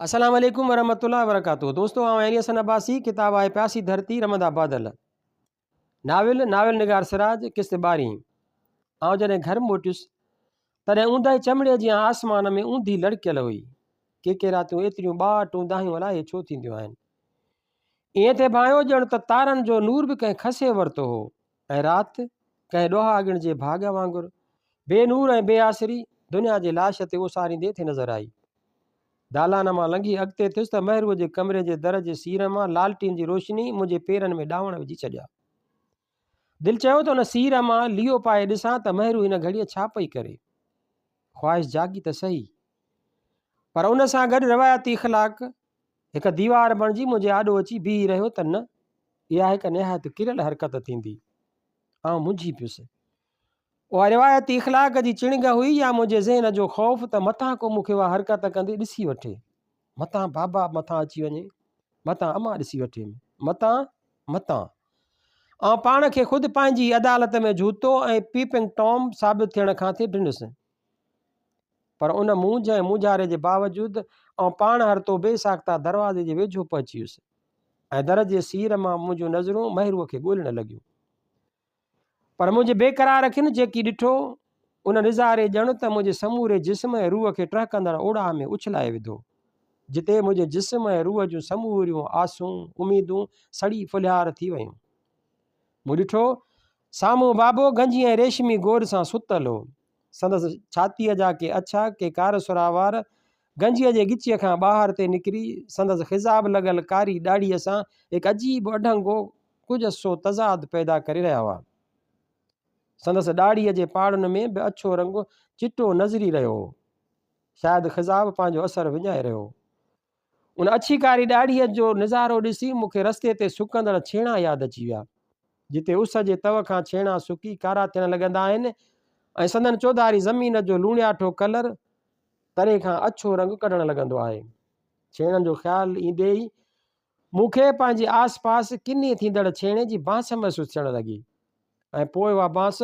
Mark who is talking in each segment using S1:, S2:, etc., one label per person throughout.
S1: السلام عليڪم ورحمة الله وبرڪاته دوستو آئون عيني حسن عباسي ڪتاب آهي پياسي ڌرتي رمندا بادل ناول ناول نگار سراج قسط ٻارهين آئون جڏهن گهر موٽيس تڏهن اونداهي چمڙي جيان آسمان ۾ اونڌي لڙڪيل هئي ڪي ڪي راتيون ايتريون ٻاٽ اونداهيون الائي ڇو ٿينديون آهن ائين ٿي ڀانئيو ڄڻ ته تارن جو نور به ڪنهن کسي ورتو هو ۽ رات ڪنهن ڏوهاڳڻ جي ڀاڳ وانگر بي نور ۽ بي آسري دنيا جي لاش تي اوساريندي ٿي نظر آئي دالان مان لنگهي اڳتي ٿيس ته مهروء جي ڪمري جي در جي سير مان لالٽين جي روشني منهنجي پيرن ۾ ڏانوڻ وجهي ڇڏيا. دل چيو ته ان سير مان ليئو پائي ڏسان ته مهرو هن گهڙيء ڇا پئي ڪري. خواهش جاڳي ته سهي، پر ان سان گڏ روايتي اخلاق هڪ ديوار بڻجي منهنجي آڏو اچي بيهي رهيو ته نه، اها هڪ نهايت ڪريل حرڪت ٿيندي. آئون منجهي پيس. اها روايتي اخلاق جي چڻنگ هئي يا منهنجي ذهن جو خوف ته متان ڪو مون کي اها حرڪت ڪندي ڏسي وٺي، متان بابا مٿان اچي وڃي، متان امان ڏسي وٺي، متان، متان. آئون پاڻ کي خود پنهنجي ئي عدالت ۾ جهوتو ۽ پيپنگ ٽام ثابت ٿيڻ کان ٿي ڊنس. پر ان مونجهه ۽ مونجهاري جي باوجود آئون پاڻ هرتو بي ساخته دروازي جي ويجهو پهچي ويس ۽ در جي سير مان منهنجون نظرون مهروء کي ڳولڻ لڳيون. پر منهنجي بيقرار اکين جيڪي ڏٺو، ان نظاري ڄڻ ته منهنجي سموري جسم ۽ روح کي ٽهڪندڙ اوڙاهه ۾ اڇلائي وڌو، جتي منهنجي جسم ۽ روح جون سموريون آسون، اميدون سڙي ڦلهيار ٿي ويون. مون ڏٺو، سامهون بابو گنجي ۽ ريشمي گوڏ سان ستل هو. سندس ڇاتيء جا ڪي اڇا، ڪي ڪارسرا وار گنجيء جي ڳچيء کان ٻاهر تي نڪري، سندس خضاب لڳل ڪاري ڏاڙهيء سان هڪ عجيب اڍنگو ڪجهه سو تضاد پيدا ڪري رهيا هئا. سندس ڏاڙهيء جي پاڙن ۾ به اڇو رنگ چٽو نظري رهيو هو. شايد خضاب پنهنجو اثر وڃائي رهيو هو. ان اڇي ڪاري ڏاڙهيء جو نظارو ڏسي مون کي رستي تي سڪندڙ ڇيڻا ياد اچي ويا، جتي اس جي تؤ کان ڇيڻا سڪي ڪارا ٿيڻ لڳندا آهن ۽ سندن چوڌاري زمين جو لوڻياٺو ڪلر تري کان اڇو رنگ ڪڍڻ لڳندو آهي. ڇيڻن جو خيال ايندي ئي مون کي پنهنجي آس پاس ڪني ٿيندڙ ڇيڻي جي بانس محسوس ٿيڻ لڳي ۽ پوء اها بانس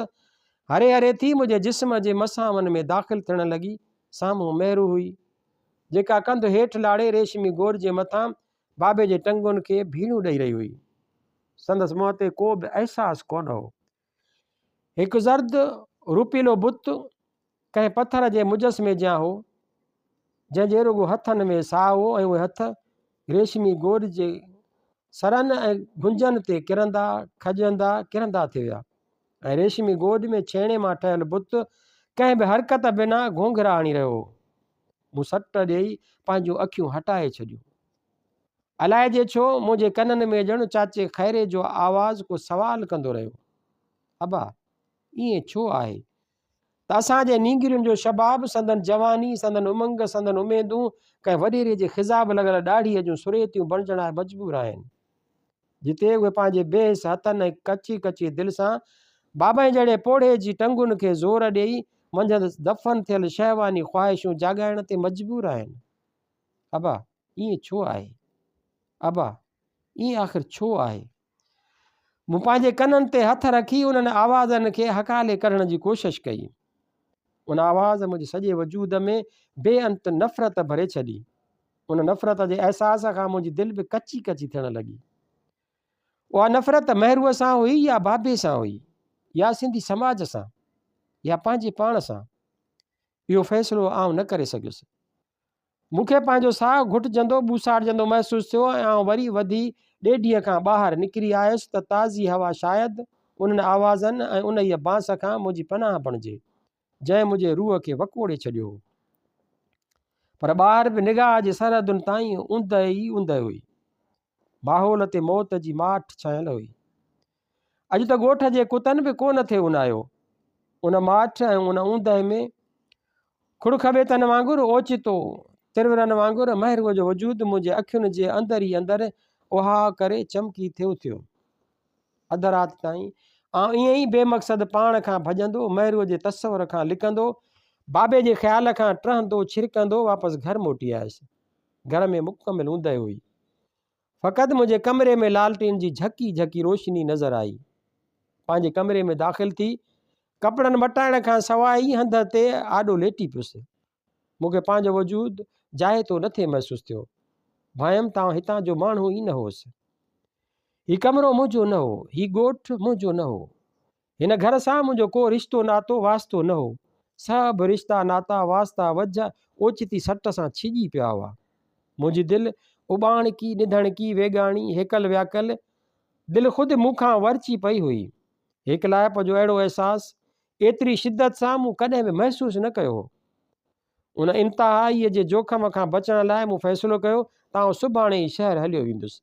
S1: هري هري ٿي منهنجي جسم جي مسامن ۾ داخل ٿيڻ لڳي. سامهون مهرو هئي، جيڪا ڪنڌ هيٺ لاڙي ريشمي گوڏ جي مٿان بابي جي ٽنگن کي ڀيڙيون ڏئي رهي هئي. سندس منهن تي ڪو به احساس ڪونه هو. هڪ زرد روپيلو بت ڪنهن پٿر جي مجسمي جيان هو، جنهن جي رڳو هٿن ۾ ساهه هو ۽ اهي هٿ ريشمي گوڏ جي سرن ۽ گهنجن تي ڪرندا، کڄندا، ڪرندا ٿي ويا ۽ ريشمي گوڏ ۾ ڇيڻي مان ٺهيل بت ڪنهن به حرڪت بنا گهونگهرا هڻي رهيو هو. مون سٽ ڏيئي پنهنجون اکيون هٽائي ڇڏيون. الائجي ڇو منهنجي ڪنن ۾ ڄڻ چاچي خيري جو آواز ڪو سوال ڪندو رهيو. ابا! ائين ڇو آهي ته اسان جي نينگرين جو شباب، سندن جواني، سندن امنگ، سندن اميدون ڪنهن وڏيري جي خضاب لڳل ڏاڙهيء جون سريتيون بڻجڻ لاء مجبور آهن. جتي اهي پنهنجي بي حس هٿن ۽ ڪچي ڪچي دل سان بابائين جهڙي پوڙهي جي ٽنگن کي زور ڏيئي منجهس دفن ٿيل شهواني خواهشون جاڳائڻ تي مجبور آهن. ابا! ائين ڇو آهي؟ ابا! ائين آخر ڇو آهي؟ مون پنهنجي ڪنن تي هٿ رکي انهن آوازن کي هڪالي ڪڍڻ جي ڪوشش ڪئي. ان آواز منهنجي سڄي وجود ۾ بي انت نفرت ڀري ڇڏي. ان نفرت جي احساس کان منهنجي دل به ڪچي ڪچي ٿيڻ لڳي. اها نفرت مهروء سان هئي يا بابي سان هئي يا سنڌي سماج سان يا پنهنجي پاڻ سان، اهو فيصلو آئون نه ڪري سگهيس. مون کي پنهنجو ساهه گهٽجندو ٻوساٽجندو محسوس ٿيو ۽ آئون وري وڌي ڏيڍيء کان ٻاهر نڪري آيس ته تازي هوا شايد انهن آوازن ۽ انهيء بانس کان منهنجي پناهه بڻجي، جنهن منهنجي روح کي وڪوڙي ڇڏيو هو. پر ٻاهر به نگاهه جي سرحدن تائين اوندهه ئي اوندهه هئي. ماحول تي موت جي ماٺ ڇانيل هئي. اڄ ته ڳوٺ جي ڪتن به ڪو نه ٿي اونايو. ان ماٺ ۽ ان اوندهه ۾ کڙ کٻيتن وانگر اوچتو ترورن وانگر مهروء جو وجود منهنجي اکين جي اندر ئي اندر اهاء ڪري چمڪي ٿي اٿيو. اڌ رات تائين آئون ائين ئي بي مقصد پاڻ کان ڀڄندو، مهروء جي تصور کان لڪندو، بابي جي خيال کان ٽهندو ڇرڪندو واپس گهر موٽي آيس. گهر ۾ مڪمل اوندهه هئي. فقط منهنجي ڪمري ۾ لالٽين جي جهڪي جهڪي روشني نظر آئي. پنهنجي ڪمري ۾ داخل ٿي، ڪپڙن مٽائڻ کان سواء ئي هنڌ تي آڏو ليٽي پيس. مون کي پنهنجو وجود جائتو نه ٿي محسوس ٿيو. ڀانئيم ته آئون هتان جو ماڻهو ئي نه هوس. هي ڪمرو منهنجو نه هو. هي ڳوٺ منهنجو نه هو. هن گهر سان منهنجو ڪو رشتو ناتو واسطو نه هو. سڀ رشتا ناتا واسطا وجهه اوچتي سٽ سان ڇڄي پيا هئا. منهنجي دل اٻاڻڪي، نڌڻڪي، ويڳاڻي، هيڪل وياڪل دل خود مون کان ورچي پئي هئي. هيڪلائپ جو اهڙو احساس ايتري شدت سان مون ڪڏهن به محسوس نه ڪيو هو. ان انتهائيء جي جوکم کان بچڻ لاء مون فيصلو ڪيو ته آئون سڀاڻي ئي شهر هليو ويندس.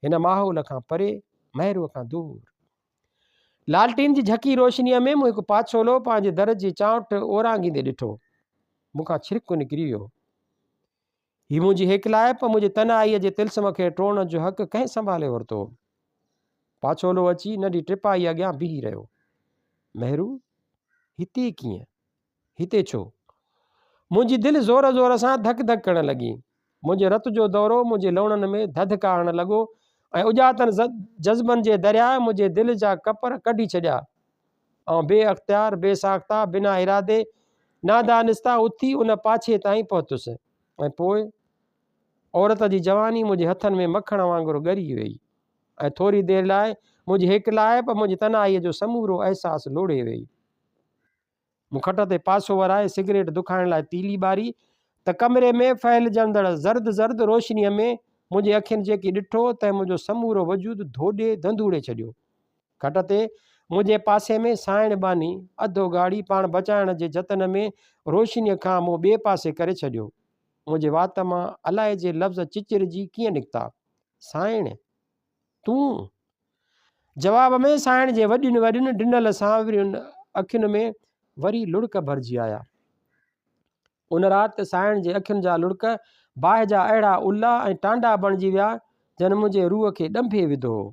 S1: هن ماحول کان پري، مهروء کان دور. لالٽين جي جهڪي روشنيء ۾ مون هڪ پاڇولو پنهنجي در جي چانئٺ اورانگهيندي ڏٺو. مون کان ڇرڪ نڪري ويو. هي منهنجي هيڪلائپ، منهنجي تنهائيء جي طلسم کي ٽوڙڻ جو حق ڪنهن سنڀالي ورتو هو؟ پاڇولو اچي ننڍي ٽپائيء اڳيان بيهي رهيو. مهرو! هتي ڪيئن؟ هتي ڇو؟ منهنجي دل زور زور سان ڌڪ ڌڪ ڪرڻ لڳي. منهنجي رت جو دورو منهنجي لوڻن ۾ ڌڌڪا هڻڻ لڳو ۽ اڄاتن جذبن جي درياء منهنجي دل جا ڪپر ڪڍي ڇڏيا. آئون بي اختيار، بي ساخته، بنا ارادي، نادانسته اٿي ان پاڇي تائين پهتس ۽ پوء عورت جي جواني منهنجي هٿن ۾ مکڻ وانگر ڳري ويئي ۽ ٿوري دير لاء منهنجي هيڪلائپ منهنجي تنهائيء جو سمورو احساس لوڙهي ويئي. مون کٽ تي پاسو ورائي سگريٽ دکائڻ لاء تيلي ٻاري ته ڪمري ۾ ڦهلجندڙ زرد زرد روشنيء ۾ منهنجي اکين جيڪي ڏٺو تنهن منهنجو سمورو وجود ڌوڏي ڌنڌوڙي ڇڏيو. کٽ تي منهنجي پاسي ۾ سانئڻ ٻانهي اڌ اگهاڙي پاڻ بچائڻ جي جتن ۾ روشنيء کان منهن ٻئي پاسي ڪري ڇڏيو. منهنجي وات مان الائجي لفظ چچرجي ڪيئن نڪتا. سانئڻ! تون؟ جواب ۾ سائڻ جي وڏين وڏين ڊنل سانورين اکين ۾ وري لڙڪ ڀرجي آيا. ان رات سائڻ جي اکين جا لڙڪ باهه جا اهڙا الا ۽ ٽانڊا بڻجي ويا جن منهنجي روح کي ڏنڀي وڌو هو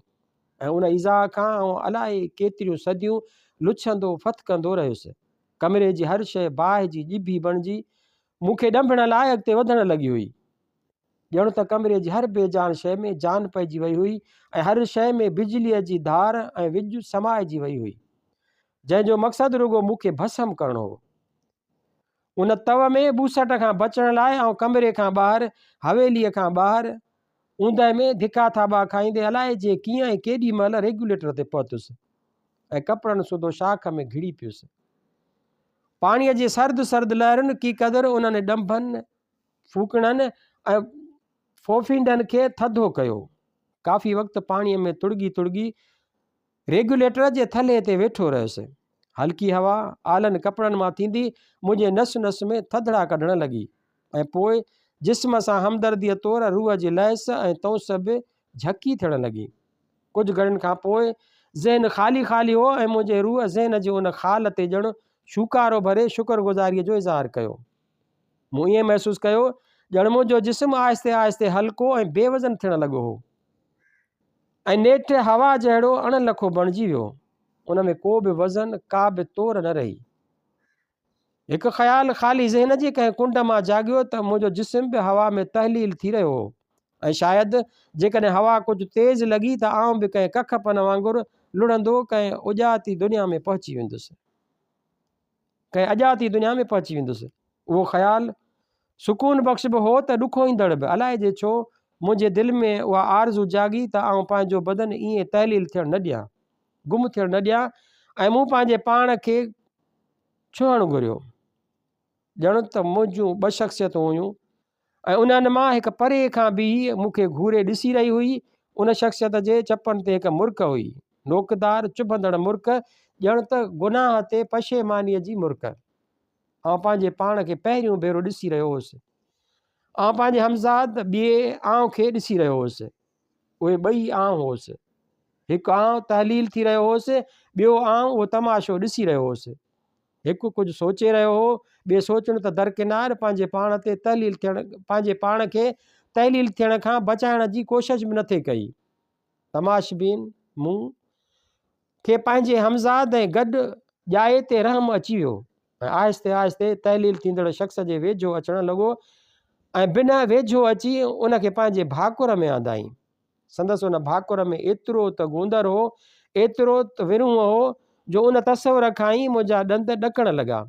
S1: ۽ ان ايذاء کان آئون الائي ڪيتريون صديون لڇندو ڦٿڪندو رهيس. ڪمري جي هر شيء باهه جي ڄڀي بڻجي مون کي ڏنڀڻ لاء اڳتي وڌڻ لڳي هئي. ڄڻ ته ڪمري جي هر بي جان شيء ۾ جان پئجي وئي هئي ۽ هر شيء ۾ بجليء جي ڌار ۽ وڄ سمائجي وئي هئي، جنهن جو مقصد رڳو مون کي ڀسم ڪرڻو هو. ان تئو ۾ ٻوسٽ کان بچڻ لاء آئون ڪمري کان ٻاهر، حويليء کان ٻاهر، اوندهه ۾ ڌڪا ٿاٻا کائيندي الائجي ڪيئن ۽ ڪيڏي مهل ريگيوليٽر تي پهتس ۽ ڪپڙن سوڌو شاخ ۾ گهڙي پيس. پاڻيء جي سرد سرد لهرن ڪي قدر انهن ڏنڀن، ڦوڪڻن ۽ ڦوڦينڊن کي ٿڌو ڪيو. ڪافي وقت پاڻيء ۾ تڙڳي تڙڳي ريگيوليٽر جي ٿلهي تي ويٺو رهيس. هلڪي هوا آلن ڪپڙن مان ٿيندي منهنجي نس نس ۾ ٿڌڙا ڪڍڻ لڳي ۽ پوء جسم سان همدرديء طور روح جي لهس ۽ تونس به جهڪي ٿيڻ لڳي. ڪجهه گهڙين کان پوء ذهن خالي خالي هو ۽ منهنجي روح ذهن جي ان خال تي ڄڻ شوڪارو ڀري شڪرگذاريء جو اظهار ڪيو. مون ائين محسوس ڪيو ڄڻ منهنجو جسم آهستي آهستي هلڪو ۽ بي وزن ٿيڻ لڳو هو ۽ نيٺ هوا جهڙو اڻ لکو بڻجي ويو. ان ۾ ڪو به وزن، ڪا به تور نه رهي. هڪ خيال خالي ذهن جي ڪنهن ڪنڊ مان جاڳيو ته منهنجو جسم به هوا ۾ تحليل ٿي رهيو هو ۽ شايد جيڪڏهن هوا ڪجهه تيز لڳي ته آئون به ڪنهن ڪک پن وانگر لڙهندو ڪنهن اڄاتي دنيا ۾ پهچي ويندس. ڪنهن اڄاتي دنيا ۾ پهچي ويندس. اهو خيال سڪون بخش به هو ته ڏکوئيندڙ به. الائجي ڇو منهنجي دل ۾ اها آرزو جاڳي ته آئون پنهنجو بدن ائين تحليل ٿيڻ نه ڏيان، گم ٿيڻ نه ڏيان ۽ مون پنهنجي پاڻ کي ڇهڻ گهريو. ڄڻ ته منهنجون ٻه شخصيتون هيون ۽ انهن مان هڪ پري کان بيهي مون کي گهوري ڏسي رهي هئي. ان شخصيت جي چپن تي هڪ مرڪ هئي. نوڪدار، چڀندڙ مرڪ، ڄڻ ته گناهه تي پشيمانيء جي مرڪ. آئون پنهنجي پاڻ کي پهريون ڀيرو ڏسي رهيو هوس. آئون پنهنجي همزاد ٻئي آئون کي ڏسي رهيو هوس. اهي ٻئي آئون هوس. هڪ آئون تحليل ٿي رهيو هوس، ٻيو آئون اهو تماشو ڏسي رهيو هوس. هڪ ڪجهه سوچي رهيو هو، ٻئي سوچڻ ته درڪنار پنهنجي پاڻ تي تحليل ٿيڻ پنهنجي پاڻ کي تحليل ٿيڻ کان بچائڻ جي ڪوشش به نٿي ڪئي. تماشبين مون کي پنهنجي همزاد ۽ گڏ ڄائي تي رحم اچي ويو ۽ آهستي آهستي تحليل ٿيندڙ شخص جي ويجهو اچڻ لڳو ۽ بنهه ويجهو اچي ان کي پنهنجي ڀاڪر ۾ آندائين. سندس ان ڀاڪر ۾ ايترو ته گوندر هو، ايترو ته ورونهه هو، جو ان تصور کان ئي منهنجا ڏند ڏڪڻ لڳا.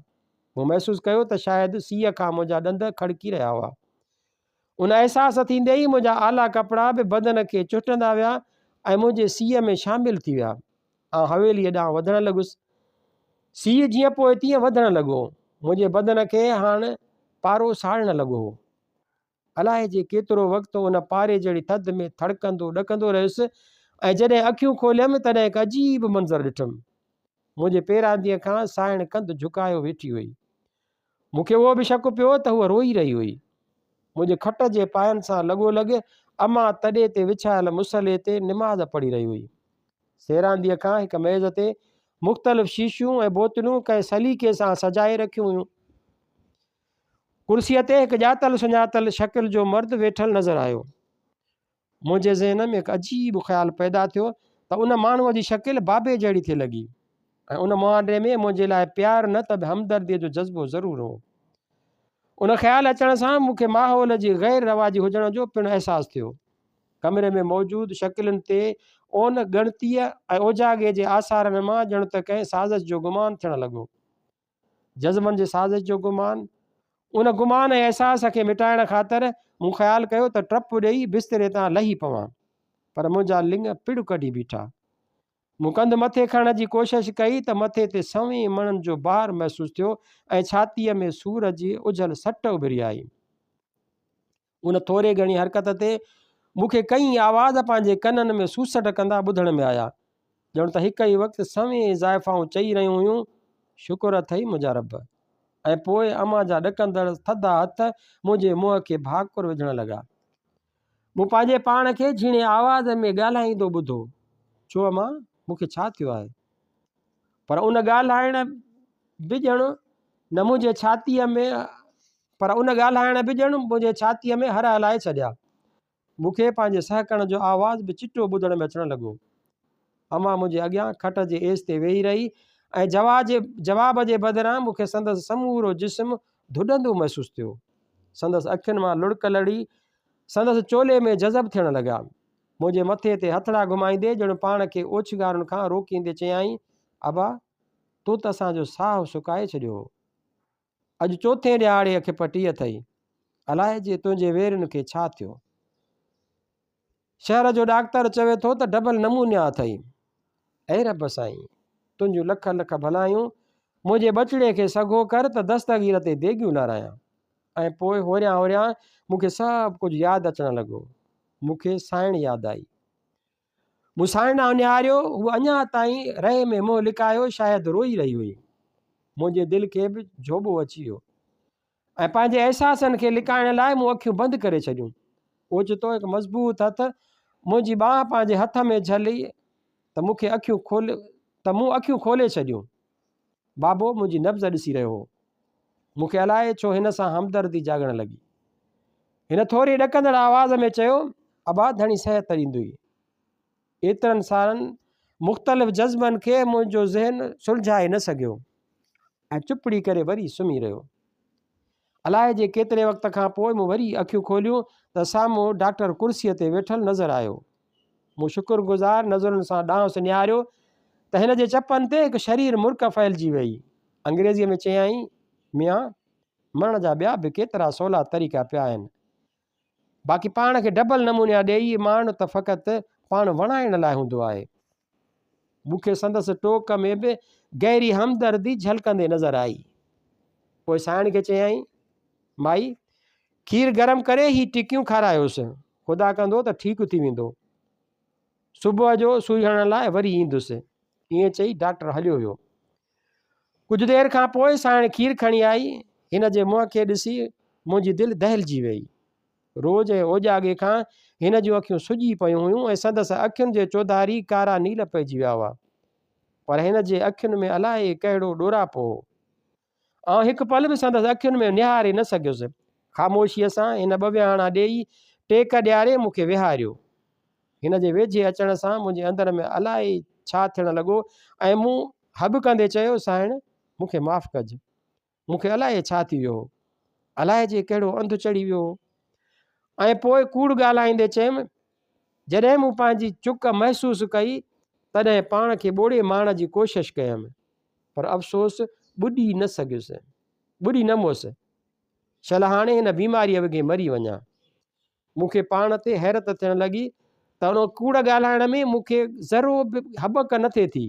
S1: مون محسوس ڪيو ته شايد سيء کان منهنجا ڏند کڙڪي رهيا هئا. ان احساس ٿيندي ئي منهنجا آلا ڪپڙا به بدن کي چهٽندا ويا ۽ منهنجي سيء ۾ شامل ٿي ويا. آئون حويليء ڏانهن وڌڻ لڳس. سيء جيئن پوء تيئن وڌڻ لڳو. منهنجي بدن کي هاڻ پارو ساڙڻ لڳو هو. الائجي ڪيترو وقت ان پاري جهڙي ٿڌ ۾ ٿڙڪندو ڏڪندو رهيس ۽ جڏهن اکيون کوليم تڏهن هڪ عجيب منظر ڏٺم. منهنجي پيرانديء کان سائڻ ڪنڌ جهڪايو ويٺي هئي. مون کي اهو به شڪ پيو ته هوء روئي رهي هئي. منهنجي کٽ جي پاين سان لڳو لڳ امان تڏي تي وڇايل مصلي تي نماز پڙهي رهي هئي. سيرانديء کان هڪ ميز تي مختلف شيشيون ۽ بوتلون ڪنهن سليقي سان سجائي رکيون هيون. ڪرسيء تي هڪ ڄاتل سڃاتل شڪل جو مرد ويٺل نظر آيو. منهنجي ذهن ۾ هڪ عجيب خيال پيدا ٿيو ته ان ماڻهوء جي شڪل بابي جهڙي ٿي لڳي ۽ ان مهانڊي ۾ منهنجي لاء پيار نه ته به همدرديء جو جذبو ضرور هو. ان خيال اچڻ سان مون کي ماحول جي غير رواجي هجڻ جو پڻ احساس ٿيو. ڪمري ۾ موجود شڪلين تي اون ڳڻتيء ۽ اوجاڳي جي آثارن مان ڄڻ ته ڪنهن سازش جو گمان ٿيڻ لڳو. جذبن جي سازش جو گمان. ان گمان ۽ احساس کي مٽائڻ خاطر مون خيال ڪيو ته ٽپ ڏيئي بستري تان لهي پوان، پر منهنجا لڱ پڙ ڪڍي بيٺا. مون ڪنڌ مٿي کڻڻ جي ڪوشش ڪئي ته مٿي تي سوين مڻن جو بار محسوس ٿيو ۽ ڇاتيء ۾ سور جي اجهل سٽ اڀري آئي. ان ٿوري گهڻي حرڪت تي مون کي ڪئين آواز پنهنجي ڪنن ۾ سوسٽ ڪندا ٻڌڻ ۾ آيا. ڄڻ ته هڪ ئي وقت سوين زائفائون چئي رهيون هيون، شڪر اٿئي منهنجا رب! ۽ پوء امان جا ڏڪندڙ ٿڌا هٿ منهنجي منهن کي ڀاڪر وجهڻ لڳا. مون پنهنجي پاڻ کي جهيڻي آواز ۾ ڳالهائيندو ٻڌو، ڇو امان، مون کي ڇا ٿيو آهي؟ پر ان ڳالهائڻ به ڄڻ نه منهنجي ڇاتيء ۾ پر ان ڳالهائڻ به ڄڻ منهنجي ڇاتيء ۾ هر هلائي ڇڏيا. مون کي پنهنجي سهڪڻ جو آواز به چٽو ٻڌڻ ۾ اچڻ لڳو. امان منهنجي اڳيان کٽ جي ايس تي ويهي رهي ۽ جواب جي بدران مون کي سندس سمورو جسم ڌڏندو محسوس ٿيو. سندس اکين مان لڙڪ لڙي سندس چولي ۾ جذب ٿيڻ لڳا. منهنجي مٿي تي هٿڙا گهمائيندي ڄڻ پاڻ کي اوڇنگارن کان روڪيندي چيائين، ابا! تو ته اسان جو ساهه سڪائي ڇڏيو هو. اڄ چوٿين ڏهاڙي اک پٽي اٿئي. الائجي تنهنجي ويرين کي ڇا ٿيو. شهر جو ڏاڪتر چوي ٿو ته ڊبل نمونيا اٿئي. اي رب سائين! تنهنجون لک لک ڀلايون، منهنجي ٻچڙي کي سگهو ڪر ته دستگير تي ديڳيون لهرايان. ۽ پوء هوريان هوريان مون کي سڀ ڪجهه ياد اچڻ لڳو. مون کي سائڻ ياد آئي. مون سائڻ ڏانهن نهاريو، هوء اڃا تائين رئي ۾ منهن لڪايو شايد روئي رهي هئي. منهنجي دل کي به جهوٻو اچي ويو ۽ پنهنجي احساسن کي لڪائڻ لاء مون اکيون بند ڪري ڇڏيون. اوچتو هڪ مضبوط هٿ منهنجي ٻانهن پنهنجي هٿ ۾ جهلي ته مون کي اکيون کولي ته مون اکيون کولي ڇڏيون. بابو منهنجي نبض ڏسي رهيو هو. مون کي الائي ڇو هن سان همدردي جاڳڻ لڳي. هن ٿوري ڏڪندڙ آواز ۾ چيو، ابا ڌڻي صحت ڏيندوئي. ايترن سارن مختلف جذبن کي منهنجو ذهن سلجهائي نه سگهيو ۽ چپڙي ڪري وري سمهي رهيو. الائي جي ڪيتري وقت کان پوء مون وري اکيون کوليون ته سامهون ڊاڪٽر ڪرسيء تي ويٺل نظر آيو. مون شڪر گذار نظرن سان ڏانهس نهاريو ته هن جي چپن تي هڪ شرير مرڪ ڦهلجي ويئي. انگريزيء ۾ چيائين، ميان، مرڻ جا ٻيا به ڪيترا سولا طريقا پيا آهن. باقي پاڻ کي ڊبل نمونيا ڏيئي مارڻ ته فقط پاڻ وڻائڻ لاء هوندو آهي. مون کي سندس ٽوڪ ۾ به گهري همدردي جهلڪندي نظر آئي. پوء سائڻ کي چيائين، مائي، کير گرم ڪري هي ٽڪيون کارايوس. خدا ڪندو ته ٺيڪ ٿي ويندو. صبح جو سوئي هڻڻ لاء وري ايندس. ائين چئي ڊاڪٽر هليو ويو. ڪجهه دير کان پوء سائڻ کير کڻي آئي. هن جي منهن کي ڏسي منهنجي دل دهلجي ويئي. روز ۽ اوڄاڳي کان هن جون اکيون سڄي پيون هيون ۽ سندس اکين جي چوڌاري ڪارا نيل پئجي ويا هئا. پر هن جي اکين ۾ الائي ڪهڙو ڏوراپو هو. آئون هڪ پل به سندس اکين ۾ نهاري نه سگهيس. خاموشيء سان هن ٻه ويهاڻا ڏيئي ٽيڪ ڏياري مون کي ويهاريو. هن جي ويجهي اچڻ سان منهنجي اندر ۾ الائي ڇا ٿيڻ لڳو ۽ مون هٻڪندي چيو، سائڻ! مون کي معاف ڪج. مون کي الائي ڇا ٿي ويو هو. الائجي ڪهڙو انڌ چڙهي ويو هو. ۽ پوء ڪوڙ ڳالهائيندي چيم، جڏهن مون پنهنجي چڪ محسوس ڪئي، تڏهن پاڻ کي ٻوڙي مارڻ جي ڪوشش ڪيم. پر افسوس ٻڏي نه سگهيس، ٻڏي نه مئس. شل هاڻي هن بيماريء وگهي مري وڃان. مون کي پاڻ تي حيرت ٿيڻ لڳي ته ان ڪوڙ ڳالهائڻ ۾ مون کي ذرو به هٻڪ نه ٿئي ٿي.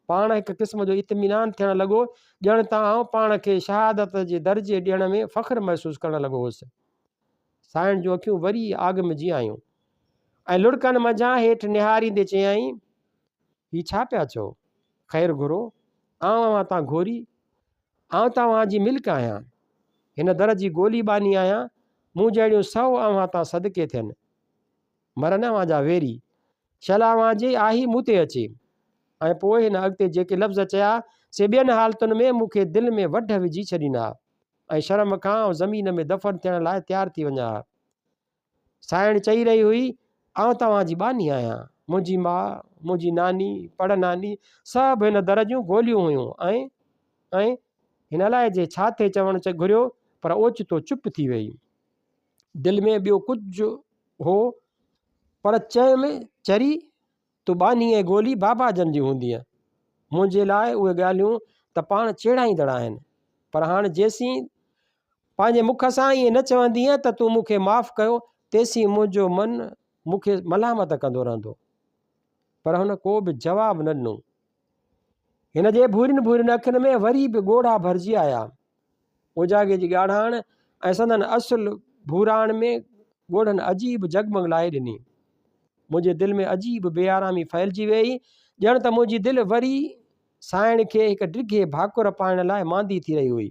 S1: پاڻ هڪ قسم جو اطمينان ٿيڻ لڳو، ڄڻ ته آئون پاڻ کي شهادت جي درجي ڏيڻ ۾ فخر محسوس ڪرڻ لڳو هوس. سائڻ جون اکيون وري آگمجي آيون ۽ لڙڪن منجهان هيٺ نهاريندي چيائين، هي ڇا پيا چئو؟ خير گهرو، آئون اوهان تان گهوري، آئون ته اوهان جي ملڪ آهيان. هن در جي گولي ٻانهي آهيان، مون جهڙيون سئو اوهان تان صدقي ٿين. مرن اوهان جا ويري. شل اوهان جي آهي مون تي اچي. ۽ پوء هن اڳتي جيڪي لفظ چيا، سي ٻين حالتن ۾ مون کي دل ۾ وڍ وجهي ڇڏين ها ۽ شرم کان آئون زمين ۾ دفن ٿيڻ لاء تيار ٿي وڃان ها. سانئڻ چئي رهي هئي، آئون توهان جي ٻانهي آهيان. منهنجي ماء، منهنجي ناني، پڙ ناني سڀ هن در جون گوليون هيون ۽. ۽. هن الائجي ڇا ٿي چوڻ گهريو، پر اوچتو چپ ٿي ويئي. دل ۾ ٻيو ڪجهه هو، پر چيم، چري، تون ٻانهي ۽ گولي بابا جن جي هوندينء. منهنجي لاء اهي ڳالهيون ته پاڻ چيڙائيندڙ آهن، پر هاڻ جيسين پنهنجي مک سان ائين نه چوندينء ته تون مون کي معاف ڪيو، تيسين منهنجو من مون کي ملامت ڪندو رهندو. پر هن ڪو به جواب نه ڏنو. هن جي ڀورين ڀورين اکين ۾ وري به ڳوڙها ڀرجي آيا. اوجاڳي جي ڳاڙهاڻ ۽ سندن اصل ڀوراڻ ۾ ڳوڙهن عجيب جڳمڳ لائي ڏني. منهنجي دل ۾ عجيب بي آرامي ڦهلجي ويئي، ڄڻ ته منهنجي دل وري سانئڻ کي هڪ ڊگهي ڀاڪر پائڻ لاء ماندي ٿي رهي هئي.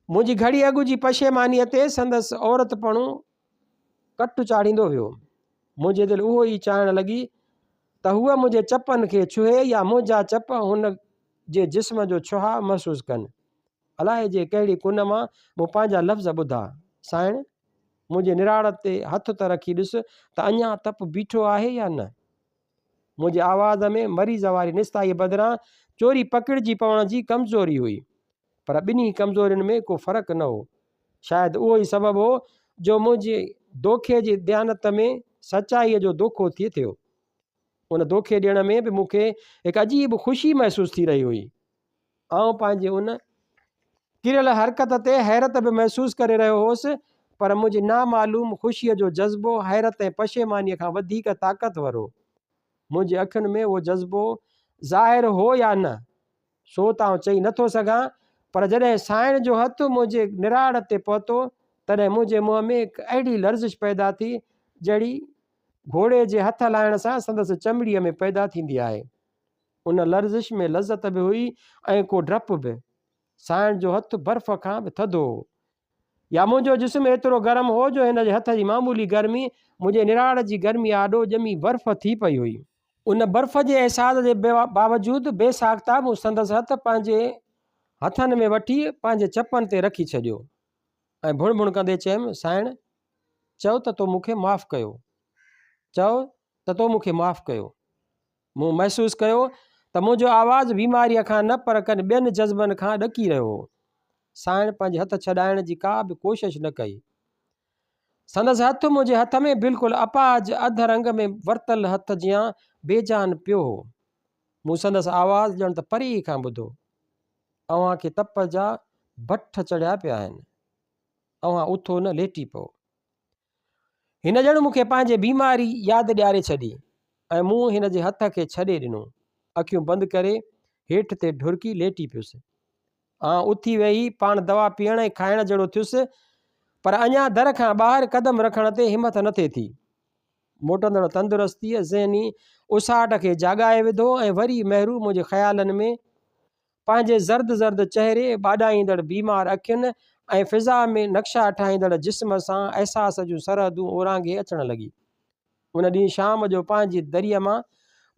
S1: منهنجي گهڙي اڳ جي پشيمانيء تي سندس عورتپڻو ڪٽ چاڙهيندو ويو. منهنجي دل اهو ئي چاهڻ لڳي ته هوء منهنجي چپن کي ڇهي يا منهنجا چپ هن جي جسم جو ڇهاء محسوس ڪن. الائي جي ڪهڙي ڪن مان مون پنهنجا لفظ ٻڌا، سانئڻ! منهنجي نراڙ تي هٿ ته رکي ڏس ته اڃا تپ بيٺو آهي يا نه؟ منهنجي آواز ۾ مريض واري نستائيء بدران چوري پڪڙجي پوڻ جي ڪمزوري هئي. پر ٻنهي ڪمزورين ۾ ڪو فرق نه هو. شايد اهو ئي سبب هو جو منهنجي دوکي جي ديانت ۾ سچائيء جو دوکو ٿي ٿيو. ان دوکي ڏيڻ ۾ به مون کي هڪ عجيب خوشي محسوس ٿي رهي هئي. آئون پنهنجي ان ڪريل حرڪت تي حيرت به محسوس ڪري رهيو هوس، پر منهنجي نامعلوم خوشيء جو جذبو حيرت ۽ پشيمانيء کان وڌيڪ طاقتور هو. منهنجي اکين ۾ اهو جذبو ظاهر هو يا نه، سو ته آئون چئي نٿو سگهان، پر جڏهن سانئڻ جو هٿ منهنجي نراڙ تي پهتو، تڏهن منهنجي منهن ۾ هڪ اهڙي لرزش پيدا ٿي، جهڙي گهوڙي جي هٿ لائڻ سان سندس چمڙيء ۾ پيدا ٿيندي آهي. ان لرزش ۾ لذت به هئي ۽ ڪو ڊپ به. سانئڻ جو هٿ برف کان به ٿڌو هو. يا منهنجو جسم ايترو گرم هو جو هن جي هٿ جي معمولي گرمي منهنجي نراڙ جي گرمي آڏو ڄمي برف ٿي پئي هئي. ان برف جي احساس جي باوجود بي ساخته مون سندس هٿ پنهنجي هٿن ۾ وٺي پنهنجي چپن تي رکي ڇڏيو ۽ ڀڻ ڀڻ ڪندي چيم، سانئڻ! چئو ته تو مون کي معاف ڪيو. چئو ته تو مون کي معاف ڪيو. مون محسوس ڪيو ته منهنجو آواز بيماريء کان نه پر ڪن ٻين جذبن کان ڏڪي رهيو هو. سانئڻ پنهنجي هٿ ڇڏائڻ جي ڪا به ڪوشش نه ڪئي. سندس هٿ منهنجي هٿ ۾ بلڪل اپاهج اڌ رنگ ۾ ورتل هٿ جيان بي جان پيو هو. مون سندس آواز ڄڻ ته پري کان ٻڌو. اوهان کي تپ جا بٺ چڙهيا پيا آهن. اوهان اٿو نه ليٽي پئو. هن ڄڻ مون کي پنهنجي بيماري ياد ڏياري ڇڏي ۽ مون هن جي هٿ کي ڇڏي ڏنو. اکيون بند ڪري هيٺ تي ڍرڪي ليٽي پيس. آئون اٿي ويهي پاڻ دوا پيئڻ ۽ کائڻ جهڙو ٿيس، پر اڃا در کان ٻاهر قدم رکڻ تي همٿ نه ٿي ٿي. موٽندڙ تندرستيء ذهني اساٽ کي جاڳائي وڌو ۽ وري مهرو منهنجي خيالن ۾ پنهنجي زرد زرد چهري، ٻاڏائيندڙ بيمار اکين ۽ فضا ۾ نقشا ٺاهيندڙ جسم سان احساس جون سرحدون اورانگهي اچڻ لڳي. ان ڏينهن شام جو پنهنجي دريء مان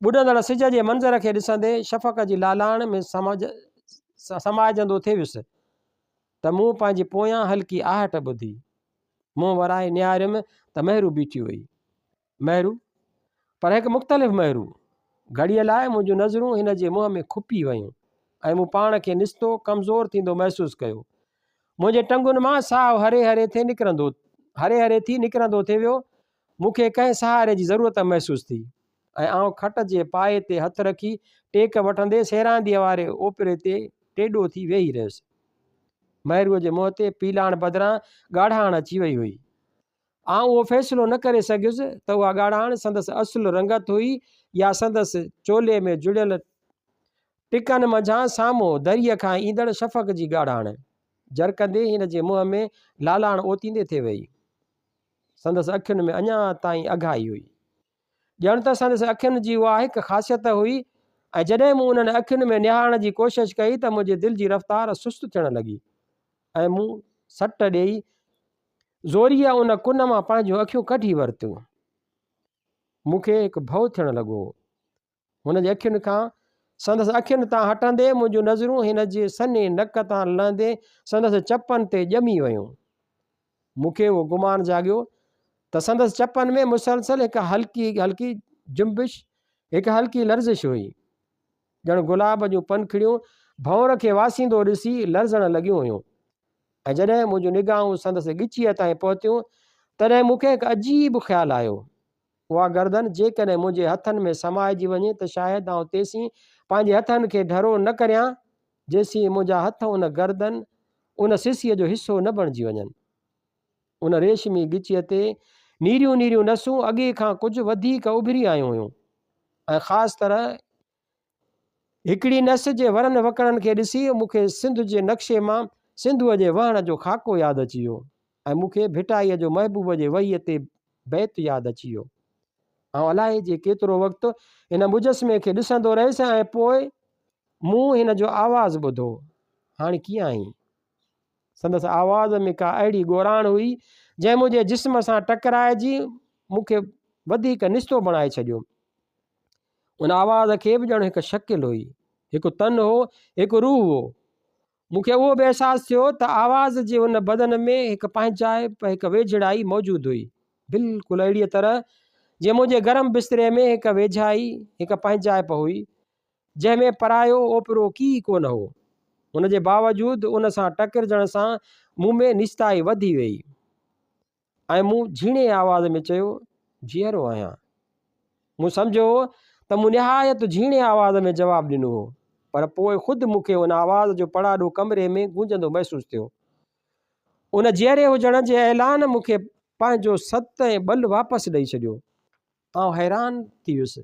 S1: ٻڏندڙ سج جي منظر کي ڏسندي شفق جي لالاڻ ۾ سمائجندو ٿي ويس ته مون پنهنجي پويان هلڪي آهٽ ٻڌي. منهن ورائي نهاريم ته مهرو بيٺي هئي. مهرو، پر هڪ مختلف مهرو. گهڙيء لاء منهنجون نظرون هن جي منهن ۾ کپي ويون ۽ مون پاڻ کي نستو، ڪمزور ٿيندو محسوس ڪيو. منهنجي ٽنگن مان ساهه هري هري ٿي نڪرندو هري هري ٿي نڪرندو ٿي ويو. مون کي ڪنهن سهاري جي ضرورت محسوس ٿي ۽ آئون کٽ جي پائي تي هٿ رکي ٽيڪ وٺندي سيرانديء واري اوپري تي ٽيڏو ٿي ويهي رهيس. مهروء جي منهن تي پيلاڻ بدران ڳاڙهاڻ اچي وئي هئي. آئون اهو فيصلو نه ڪري سگهيس ته اها ڳاڙهاڻ سندس اصل رنگت هئي يا سندس چولي ۾ جڙيل ٽڪن منجهان سامهون دريء کان ايندڙ شفق جي ڳاڙهاڻ. جرڪندي هن جي منهن ۾ لالاڻ اوتيندي ٿي ويئي. سندس اکين ۾ اڃا تائين اگهائي هئي. ڄڻ ته سندس اکين جي اها هڪ خاصيت هئي ۽ جڏهن مون انهن اکين ۾ نهارڻ جي ڪوشش ڪئي ته منهنجي دل جي رفتار سست ٿيڻ لڳي ۽ مون سٽ ڏيئي زوريء ان ڪن مان پنهنجون اکيون ڪڍي ورتيون. مون کي هڪ ڀؤ ٿيڻ لڳو هو. هن جي اکين کان سندس اکين تان هٽندي منهنجون نظرون هن جي سنهي نڪ تان لهندي سندس چپن تي ڄمي ويون. مون کي اهو گمان جاڳيو ته سندس چپن ۾ مسلسل هڪ هلڪي هلڪي جنبش، هڪ هلڪي لرزش هئي. ڄڻ گلاب جون پنکڙيون ڀنور کي واسيندو ڏسي لرزڻ لڳيون هيون ۽ جڏهن منهنجون نگاهون سندس ڳچيء تائين پهتيون تڏهن مون کي هڪ عجيب خيال آيو. اها گردن جيڪڏهن منهنجي هٿن ۾ سمائجي وڃي ته شايد آئون تيسين پنهنجي هٿن کي ڍرو نه ڪريان، جيسين منهنجا هٿ ان گردن، ان سسيء جو حصو نه بڻجي وڃن. ان ريشمي ڳچيء تي نيريون نيريون نسون اڳي کان ڪجهه وڌيڪ اڀري آيون هيون ۽ خاص طرح هڪڙي نس جي ورن وڪڙن کي ڏسي مون کي سنڌ جي نقشي مان سنڌوء جي وهڻ جو خاڪو ياد اچي ويو ۽ مون کي ڀٽائيء جو محبوب جي وهيء تي بيت ياد اچي ويو. آئون الائي جي ڪيترو وقت هن مجسمي کي ڏسندو رهيس ۽ پوء مون هن جو آواز ٻڌو، هاڻي ڪيئن آهين؟ سندس آواز ۾ ڪا اهڙي ڳوراڻ هئي، جنهن منهنجي جسم سان ٽڪرائجي مون کي وڌيڪ نستو بڻائي ڇڏيو. ان آواز کي به ڄڻ هڪ شڪل هئي، هڪ تن هو، هڪ روح هو. مون کي اهو به احساس ٿيو ته آواز جي ان بدن ۾ هڪ پنهنجائپ، هڪ ويجهڙائي موجود هئي. بلڪل اهڙيء طرح جيئن منهنجي گرم بستري ۾ هڪ ويجهائي، هڪ پنهنجائپ هئي، جنهن ۾ پرايو اوپرو ڪي ڪونه هو. ان جي باوجود ان سان ٽڪرجڻ سان مون ۾ نستائي وڌي ويئي. ۽ مون جهيڻي آواز ۾ چيو، جيئرو آهيان. مون سمجهيو هو ته مون نهايت جهيڻي آواز ۾ جواب ڏنو هو، پر پوء خود مون کي ان آواز جو پڙاڏو ڪمري ۾ گونجندو محسوس ٿيو. ان جيئري هجڻ جي اعلان مون کي پنهنجو ست ۽ ٻل واپس ڏئي ڇڏيو. آئون حيران ٿي ويس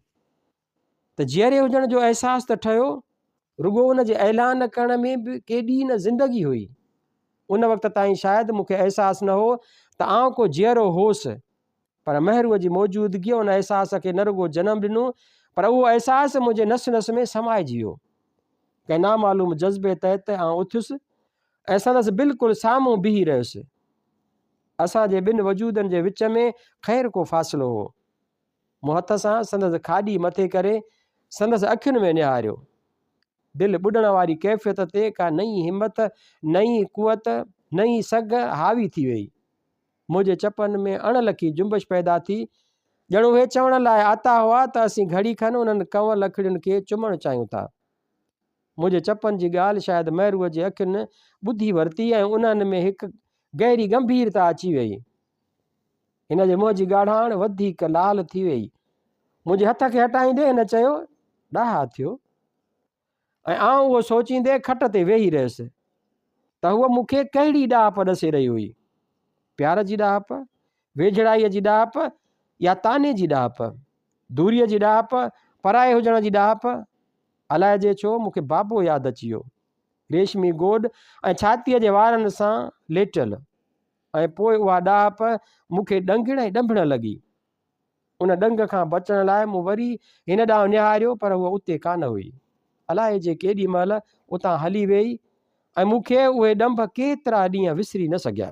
S1: ته جيئري هجڻ جو احساس ته ٺهيو، رڳو ان جي اعلان ڪرڻ ۾ به ڪيڏي نه زندگي هئي. ان وقت تائين شايد مون کي احساس نه هو ته آئون ڪو جيئرو هوس، پر مهروء جي موجودگيء ان احساس کي نه رڳو جنم ڏنو، پر اهو احساس منهنجي نس نس ۾ سمائجي ويو. ڪنهن نامعلوم جذبي تحت آئون اٿيس ۽ سندس بلڪل سامهون بيهي رهيس. اسان جي ٻن وجودن جي وچ ۾ خير ڪو فاصلو هو. مون هٿ سان سندس کاڏي مٿي ڪري سندس اکين ۾ نهاريو. دل ٻڏڻ واري ڪيفيت تي ڪا نئين همت، نئين قوت، نئين سگهه حاوي ٿي ويئي. منهنجي چپن ۾ اڻ لکي جنبش پيدا ٿي، ڄڻ اهي چوڻ لاء آتا هئا ته اسين گهڙي کن انهن ڪنول اکڙين کي چمڻ چاهيون ٿا. منهنجي چپن جي ڳالهه شايد مهروء جي اکين ٻڌي ورتي ۽ انهن ۾ هڪ گهري ڳنڀيرتا اچي ويئي. هن جي منهن جي ڳاڙهاڻ وڌيڪ لال ٿي ويئي. منهنجي هٿ کي هٽائيندي هن چيو، ڏاها ٿيو. ۽ آئون اهو سوچيندي کٽ تي ويهي رهيس ته هوء مون کي ڪهڙي ڏاهپ ڏسي رهي هئي. پيار جي ڏاهپ، ويجهڙائيء جي ڏاهپ يا طعني جي ڏاهپ، دوريء جي ڏاهپ، پرائي هجڻ جي ڏاهپ؟ الائجي ڇو مون کي بابو ياد اچي ويو. ريشمي گوڏ ۽ ڇاتيء جي وارن سان ليٽيل ۽ پوء اها ڏاهپ مون کي ڏنگڻ ۽ ڏنڀڻ لڳي. ان ڏنگ کان بچڻ لاء مون وري هن ڏانهن نهاريو پر هوء اتي ڪانه هئي. الائجي ڪيڏي مهل اتان هلي ويئي ۽ مون کي اهي ڏنڀ ڪيترا ڏينهن وسري نه سگهيا.